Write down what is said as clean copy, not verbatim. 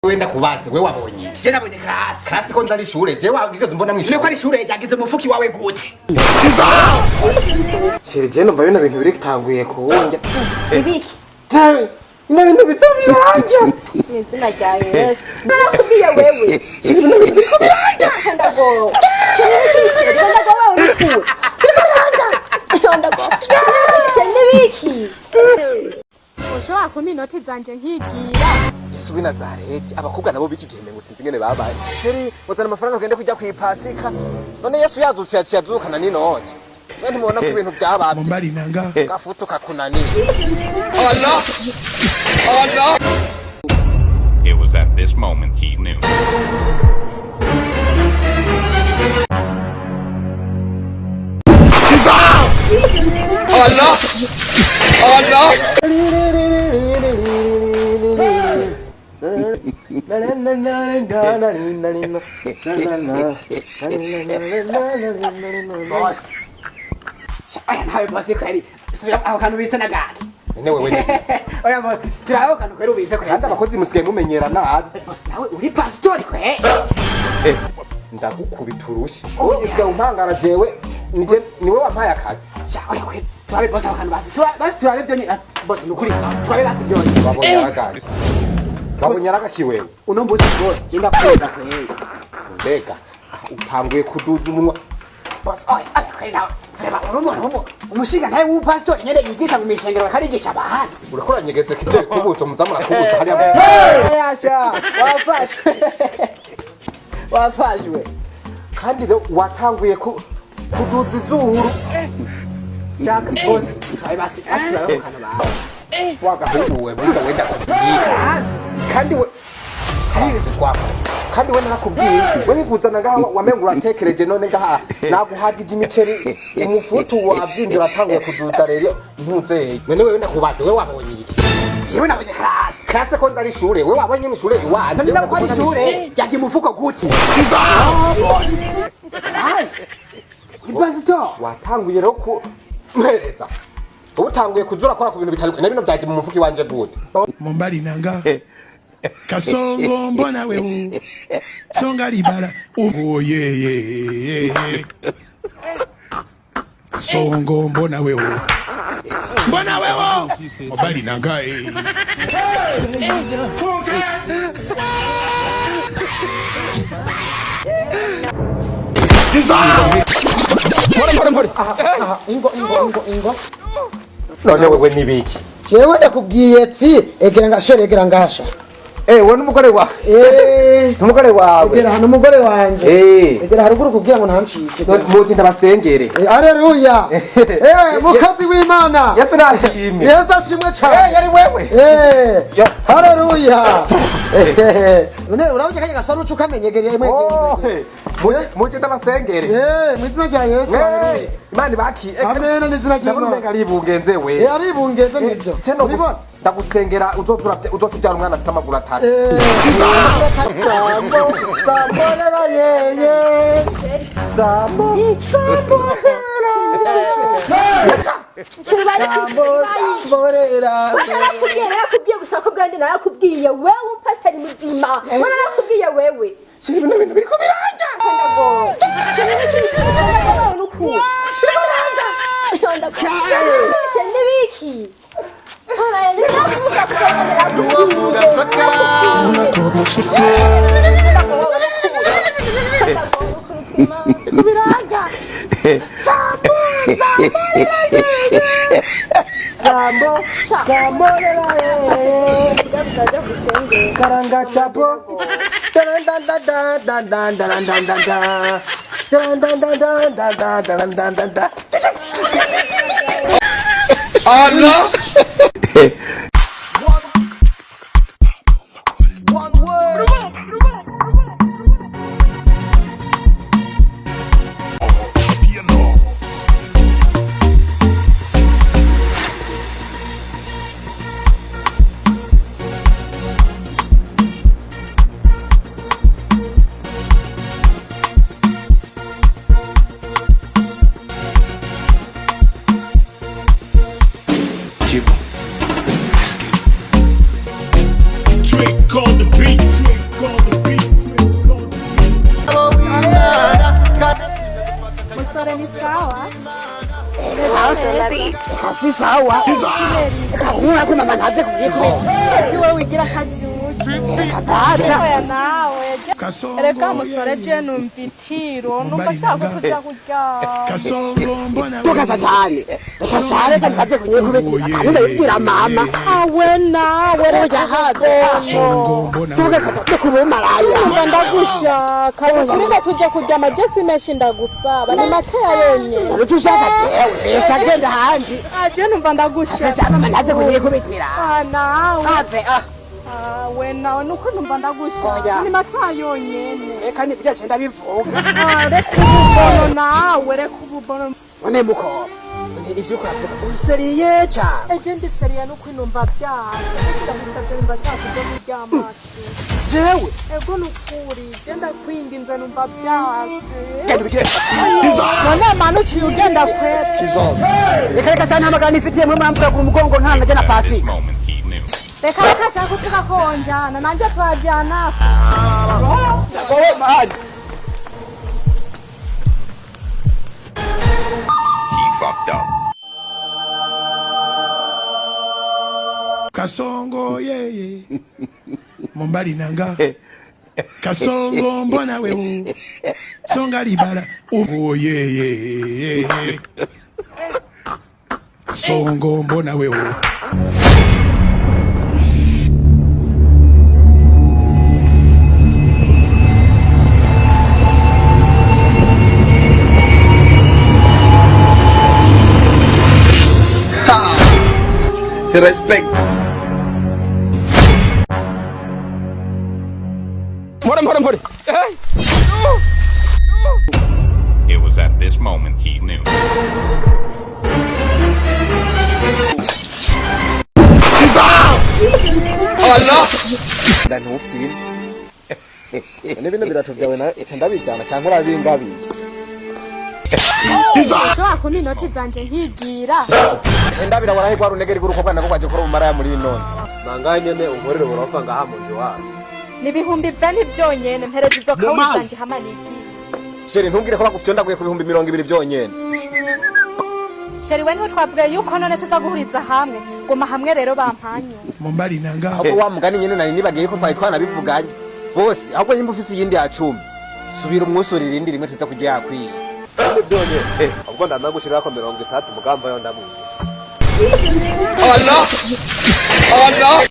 Wenda kubaze, we wabonye iki? Je nabonye classe. Classe ko ndari ishure, je wigeze umbona mw'ishure? Nuko ari ishure ryagize umufuki wawe gute? Chéri, je numva bino bintu biri bitanguye kuwunjya. Ibiki? Bino bintu bizobiranja. Mu izina rya Yesu, nakubwiye wewe. Chéri, bino bintu biriko biranja. Ndagowe. Ndagowe, uri kure. Ndagowe. N'ibiki? Ushobora kumpa inoti zanje nkigira? Yesu w'i Nazareti, abakobwa nabo b'iki gihe mengo sinzi ingene babaye. Chéri, muzana amafaranga tugende kujya kwipasika. None Yesu yazutse, yaciye azukana n'inoti. Mwe ntimubona ko ibintu byabaye? Mobali na nga. Gafutu kakunaniye. It was at this moment he knew. Boss. Oya nawe boss, kweri. Subira aho kantu ubitse nagaki. None wewe ni Oya boss, turaho kantu kweri ubitse kweri. Kandi abakozi musigaye mumenyera nabi. Boss, nawe uri pastori kwe. Ndagukubita urushi. Usigaye umpangara jewe, nije niwe wampaye akazi. Sha oya kweri. Turabe boss aho kantu basi. Basi turabe byo ni boss nukuri. Turabe basi byose. Wabonye aragaye. Wabonye aragaki wewe? Uno mbuzi boss, je ndakunda kweri. Mbega utanguye kuduza umunwa. Boss, oya oya kweri nawe. Tureba uri umuntu umushinga ntawe w'umupasitori nyene yigisha mu mishengero akarigisha abantu. Uriko uranyegetse kivyo bikubuzo muzamu arakubuza hariya. Asha, wafashwe. Wafashwe. Kandi rero watanguye ku kuduza izuru. Shaka boss. Turabe basi, basi turabe ako kantu bawe. Wagahuwe burya wenda kubwira. Class. Kandi we harizi kwako. Kandi we narakubwiye, we nkikuzana ngaha wamenga uratekereje, none ngaha naguhagije imiceri umufutu wavyinjira uratanguye kuduza rero ntuzeye. None wewe ndakubaze, we wabonye iki? Jewe nabonye class. Classe ko ndari ishure, we wabonye ishure iwanje? None nabo ko ari ishure yagiye umufuko gute? Class. Uri pastor. Watanguye rero ku mpereza. Ubu utanguye kuza urakora ku bintu bitari na bino byaje mu mufuki wanje gute? Mobali na nga. Kasongo mbona wewe. Songa libala. Oh yeah yeah yeah. Kasongo mbona wewe. Mbona wewe. Mobali na nga eh. Ingo, ingo, ingo, ingo. None wewe nibiki? Jewe ndakubwiye ati egera ngashere, egera ngasha. Eh, wowe n'umugore wawe. Eh. N'umugore wawe. Egera hano umugore wanje. Eh. Egera haruguru kugira ngo ntancike. Muzi ndabasengere. Eh, Haleluya. Eh, mukozi w'Imana. Yesu nashimwe. Yesu ashimwe cyane. Eh, yari wewe. Eh. Yo. Haleluya. Eh, none urabye kanya gasa n'ucu kamenyegereye mwe. Oh, muzi ndabasengere. Eh, mu izina rya Yesu. Eh, Imana ibaki. Amen, n'izina Ndabona ry'Imana. umenga aribungenze we. Eh, aribungenze nivyo. Ceno Ubibona? ndagusengera uzotura uzotubyara umwana afise amaguru atatu. Eh, Sambo, samborera yeye. Sambo, samborera. Sambo, samborera. Narakubwiye, narakubwiye gusa ko bwandi narakubwiye wewe umupasiteri muzima. Wewe narakubwiye wewe. Shiri bino bintu biriko biranja. Ndagowe. Ndagowe n'ukuri. Ndagowe. N'ibiki? Sambo, samborera yeye. Karanga chapo. Taran-dan-dan-dan-dan-dan-dan-dan-dan. Taran-dan-dan-dan-dan-dan-dan-dan-dan. Chibo. Si sawa. Reka nkura ko mama ntaze kuyikora. Reka iwe wigira akajuju. Reka data. Oya nawe. Kasongo Reka musore yeye. je numva itiro numva Mumbari nshaka ko nanga. tuja kuryama. Kasongo mbona Toka wewe. satani. Reka sare reka ntaze kunyikubitira. Kandi ndabibwira mama. Awe nawe reka Oya haze. Kasongo mbona Toka wewe. satani kubumaraya. Numva ndagushaka reka tuje kuryama je simenshi ndagusaba ni makeya yonyene. Uco ushaka jewe. Mbese agenda ahandi. Ah, je numva ndagushaka. Afasha mama ntaze kunyikubitira. Ah, nawe. Ave ah. Ah, we nawe nuko numva ndagushaka. Oya. Ni makeya yonyene. Reka nibyo agenda bivuga. Ah, reka ububono nawe reka ububono. None muko. None ivyo uravuga uriseriye cyane. Eje ndi seriye nuko inumva byanze. Ndagusavye numva nshaka kuja kuryama. Jewe. Ego nukuri je ndakwinginze numva byanze. Genda ubikire. None manu uciye ugenda kwete. Reka reka sana amagana nifitiye mwe muramvuga ku mugongo nta najya na At pasi. this moment he knew. Reka reka shaka kutuka konjana nanje twajyana. Wowe mani. He fucked up. Kasongo yeye. Mumbali nanga. Kasongo mbona wewe. Songa libala. Oh yeye. Kasongo mbona wewe. Respect. Mpore mpore mpore. It was at this moment he knew. Ntufyine. None bino birato byawe na ete ndabijyana cyangwa urabingabiye. Ushobora kumpa inoti zanje nkigira. Ndabira warahigwa runegeri guruko nako kwaje kuri umaraya muri none. Nangaye nyene unkorere burofa ngaha mu nzu wawe. Ni ibihumbi veni byonyene mpereza izo kawuri zanje hama nigire. Sheri ntumbwire ko bagufyondaguye ku 20,000 byonyene. Sheri we niho twavuga yuko none tuza guhuriza hamwe. Guma hamwe rero bampanyu. Mumbali nanga. Ahubwo wa mugani nyene nari nibagiye ko twari twanabivuganye. Bose ahubwo nyimba ufise iyindi ya 10. Subira umwusurira irindi rimwe tuza kujya yakwiye. Ni byonyene. Ahubwo ndanagushirira ko 30 mugamba yo ndamwisha. Allah. Allah.